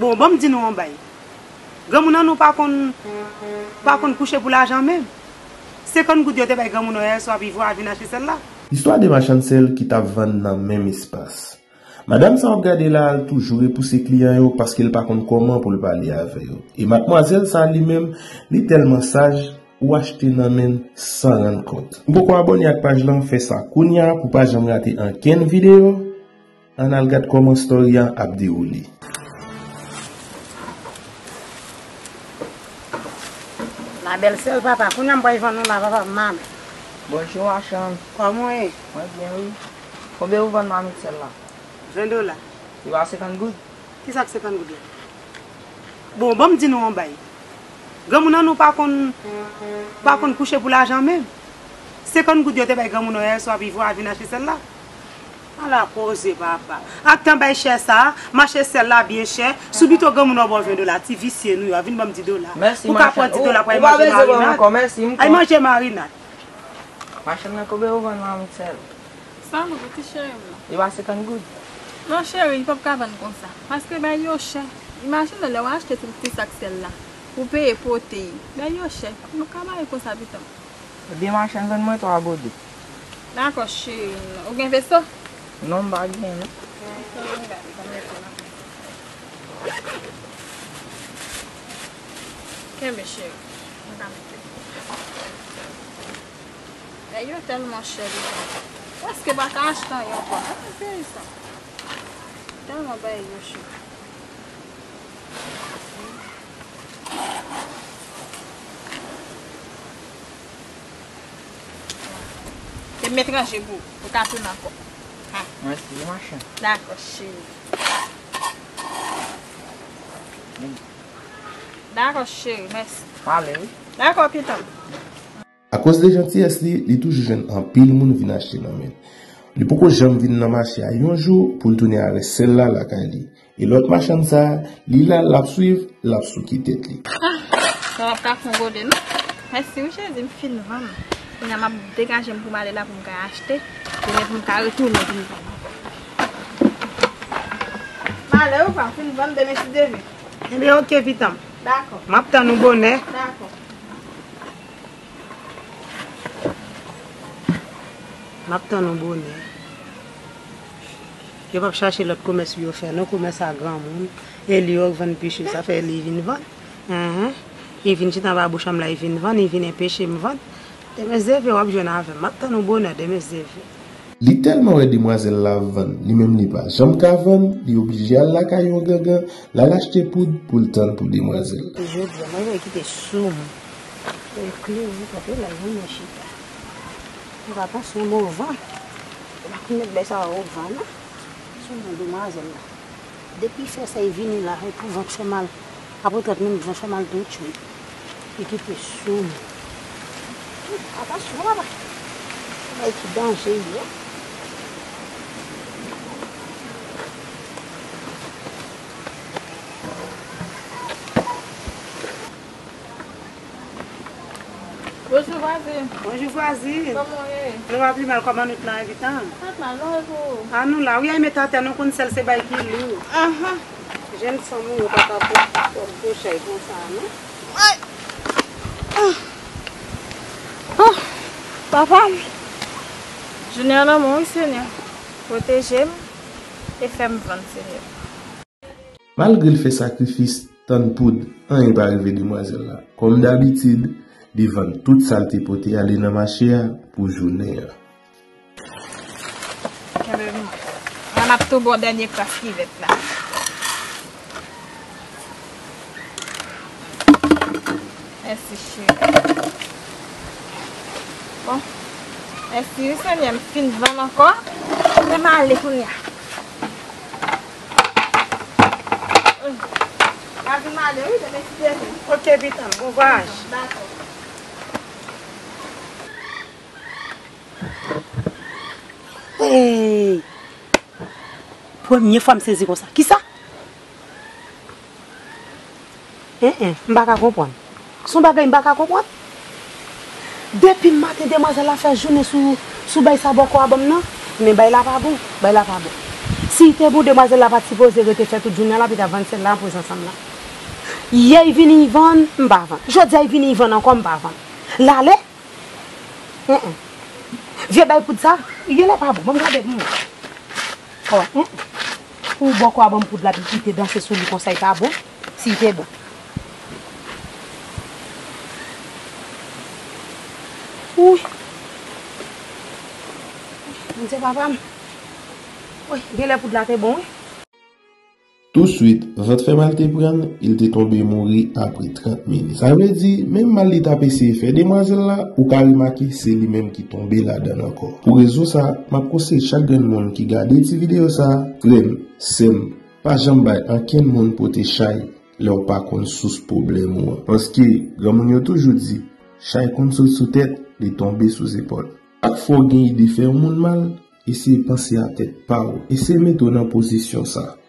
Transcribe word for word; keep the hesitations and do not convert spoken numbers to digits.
Bon, ban m di nou yon bay. Granmoun an nou pa konn, pa konn kouche pou lajan menm. Senkant goud yo te bay granmoun an yè swa, pi vwa vin achte sèl la. Istwa de machann sèl ki t ap vann nan menm espas. Madanm sa w ap gade la a, l toujou repouse kliyan yo paske l pa konn kòman pou l pale avè yo. E madmwazèl sa a li menm, li tèlman saj, ou achte nan men l san rann kont. Ou poko abòne ak paj lan, fè sa kounye a pou pa janm rate ankenn videyo. Ann al gad kòman story a ap dewoule. La bèl sèl papa, kounye a m pral vann nou la papa, m manman. Bonjou machann. Kòman w ye? Mwen byen wi. Konbyen ou vann mamit sèl la? Ven dola. Li pa senkant goud? Kisa k senkant goud la? Bon, ban m di nou yon bay. Granmoun an nou pa konn, pa konn kouche pou lajan menm. Senkant goud yo te bay granmoun an yè swa, pi vwa vin achte sèl la. Ala koze papa. Ak tan bay chè sa a, mache sèl la byen chè. Sou bito granmoun an ba w ven dola, ti visye nou yo a, vin ban m di dola. Mèsi machann. Ou ka pran di dola pou al manje marinad. Ay manje marinad. Machann nan, konbyen ou vann mamit sèl? San goud wi ti cheri m nan. Li pa senkant goud? Non cheri, li p ap ka vann konsa. Paske bay yo chè. Imajine w lè w achte tout ti sak sèl la. Pou peye pote. Bay yo chè. Li p ap ka bay konsa pitit. Ebyen machann, vann mwen twa gode. Dakò cheri m nan. Ou gen veso? Non, m pa gen non. Kenbe cheri. M ka mete. Nèg yo tèlman chè deja. Prèske pa ka achte anyen ankò. Gade peyi sa. Tèlman bagay yo chè. Te m etranje pou ou. Ou ka tounen ankò. Ha. Mèsi, machann. Dakò, cheri. Dakò, cheri, mèsi. M ale wi. Dakò, pitit. Akoz de jantiyès li, li toujou jwenn anpil moun vin achte nan men l. Li poko janm vin nan mache a yon jou pou l tounen avè sèl la lakay li. E lòt machann sa a, li la, l ap swiv, l ap souke tèt li. Ah, sa w ap ka fon gode non. Mèsi wi Jezi, m fin vann. Kounye a m ap degaje m pou m ale la pou m ka achte. Demen pou m ka retounen vin vann. M ale wi pa, m fin vann demen si Dye vle. Ebyen oke pitit. Dakò. M ap tann ou bonè. Dakò. M ap tann ou bonè. Yo p ap chache lòt komès pou yo fè non, komès a granmoun. E li yo k vann piche, sa fè li vin vann. Enhen. Li vin chita anba bouch an m la, li vin vann, li vin enpeche m vann. Demen si Dye vle w ap jwenn avè m. M ap tann ou bonè, demen si Dye vle. Li tèlman wè demwazèl la ap vann, li menm li pa janm ka vann, li oblije al lakay yon gangan, l al achte poud pou l tann pou demwazèl la. Jodi a, mwen vle kite sou m. Eklere kanpe la, yon mwen chita. Fè atansyon, bon van. Ou pa konn met bèy sa yo van, non. Sou non demwazèl la. Depi fè sa, e vini la, e pou van k fè mal. Apre trant minit, van fè mal tou tchwi. E kite sou m. Atansyon, papa. Bagay ki danje, ye. Bonjou vwazin. Bonjou vwazin. Kòman w ye? Nou pa pi mal, kòman nou t lan evitan? Pa t mal non, e pou ou? A nou la, wi, ay met atè, nou konn sèl se bay ki lou. Ahan. Jèn fanm ou yo pa ka pran twòp gwo chay konsa, non? Ay! Ah! Ah! Papa m, jounen an nan men w, wi, Senyè. Pwoteje m e fè m vann, Senyè. Malgre l fè sakrifis tann poud, anyen pa rive demwazèl la. Kòm dabitid, li vann tout sa l te pote ale nan mache a pou jounen an. Kenbe m. Mwen ap tou ba w dènye kras kivèt la. Mèsi, cheri. Bon. Mèsi, wi, Senyè, m fin vann ankò. Mwen m ale kounye a. Lavi m ale, wi, demen si Dye vle. Oke, pitit, bon vwayaj. Dakò. Hey! Premye fwa m sezi konsa. Kisa? En, en, m pa ka konprann. Se yon bagay m pa ka konprann. Depi maten, demwazèl la fè jounen sou, sou bay sa bòkò a ban m nan. Men bay la pa bon, bay la pa bon. Si te bon, demwazèl la pa t sipoze rete fè tout jounen an, l ap vin ap vann sèl la, anpozan sa m nan. Yè, li vini, li vann, m pa vann. Jodi a, li vini, li vann ankò, m pa vann. L ale? Enhen. Vye bay poud sa, li genlè pa bon. Ban m gade pou mwen. Oh, enhen. Ou bò kò a ban m poud la, epi kite danse sou li konsa, li pa bon. Si li te bon. Wi. Bondye papa m. Wi, genlè poud la te bon, wi. Touswit, vant fè mal te pran l, e l te tonbe mouri apre trant minit. Sa vle di, menm mal li t ap eseye fè demwazèl la, ou ka remake se li menm ki tonbe ladan l ankò. Pou rezon sa, m ap konseye chak grenn moun ki gade ti videyo sa, frè m, sè m, pa janm bay ankenn moun pote chay lè w pa konn sous pwoblèm ou an. Paske, granmoun yo toujou di, chay konn sot sou tèt, li tonbe sou zepòl. Chak fwa w gen ide fè yon moun mal, eseye panse a tèt pa w, eseye mete w nan pozisyon sa.